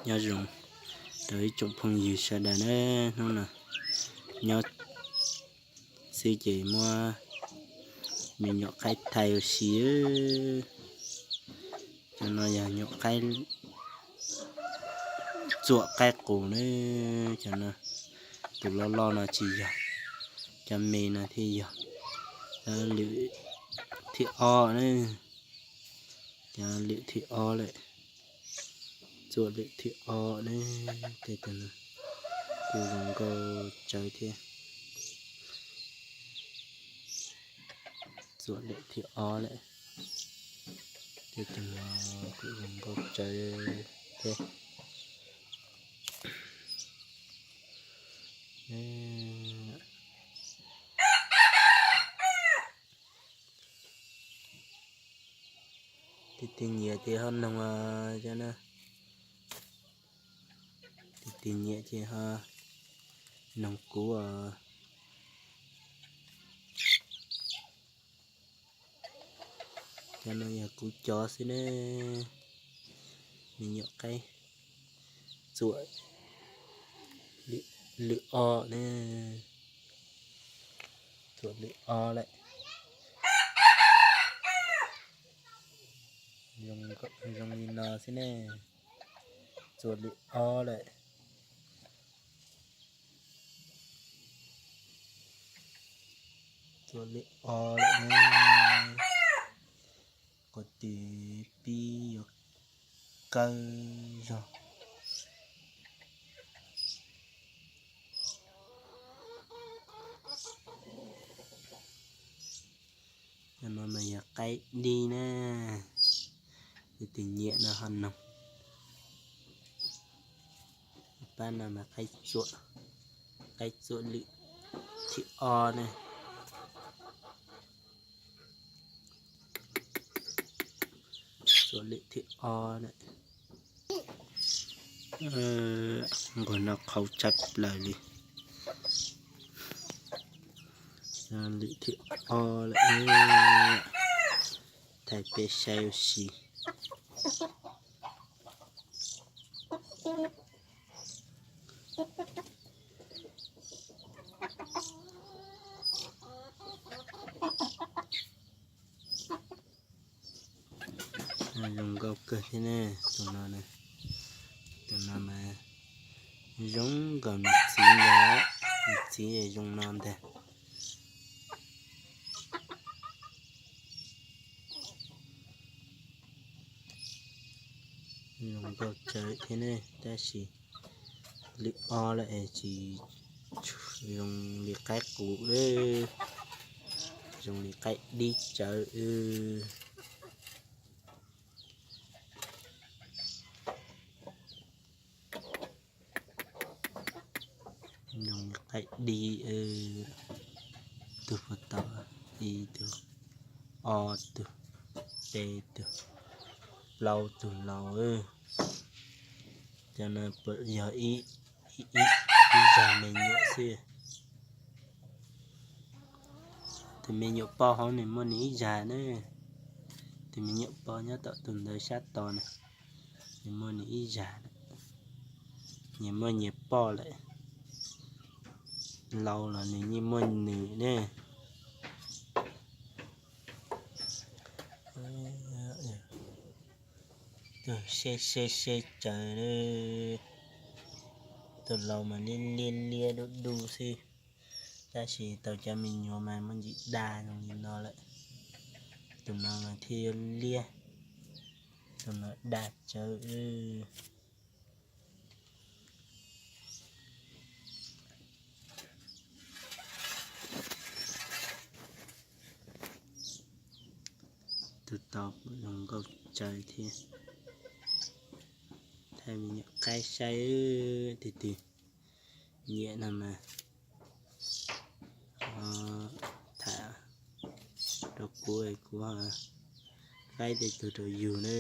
Nyob zoo rau ib tsoom phooj ywg sawv daws na, hnub no nyob xwb ces muab me nyuam qaib thaij ua si. Cov no yog nyuam qaib txuam qaib qus na, cov no. Tus loj loj no tsis yog, cov me no thiaj yog. Cov lwm thib ob na, cov lwm thib ob lawm, txuam lwm thib ob na, tej tus no kuj zoo nkauj tsawv thiab. Txuam lwm thib ob lawm, tej tus no kuj zoo nkauj tsawv thiab. Tus twg nyiam ces ho noog cov na, tus twg nyiam ces ho noog kuv os. Cov no yog kuv cov xwb ne, me nyuam qaib txuam lwm ob ne, txuam lwm ob lawm. Zoo li no xwb ne, txuam lwm ob lawm. Txuam lwm ob lawm ne, qhov twg pib yuav kawg zog. Cov no mas yog qaib dib na, tus twg nyiam no ho noog. Pab no mas qaib txuam, qaib txuam lwm thib ob ne. Txuam lwm thib ob na. Nkaus no qhauv tshaj plaws li. Lwm thib ob lawm, thaij peb saib ua si. Zoo nkauj kawg thiab ne, tus no, tus no mas zoo nkaus nws txiv ntag, nws txiv zoo no ntag. Zoo nkauj tsawv thiab ne, tab sis lwm ob lawm es tsis zoo li qaib qus, zoo li qaib dib tsawv. Zoo li qaib dib, tug puas tau, ib tug, ob tug, peb tug, plaub tug laus. Cov no yog ib, ib zag me nyuam xwb. Tus me nyuam poj hauv nws muaj nws ib zag na. Tus me nyuam poj nyob tom tus ntawd sab tod na, nws muaj nws ib zag, nyias muaj nyias poj lawm. Laus los nws yeej muaj nws ne. Tus se se se tsawv, tus laus mas liab liab liab dub dub xwb, tab sis tau cov me nyuam mas muaj ntsis dag zoo li no lawm. Tus no mas thiaj yuav liab, tus no dag tsawv. Tus tod zoo nkauj tsawv thiab. Thaij me nyuam qaib saib, tus twg nyiam no mas tham rau kuv, kuv faib tej tug rau yus na.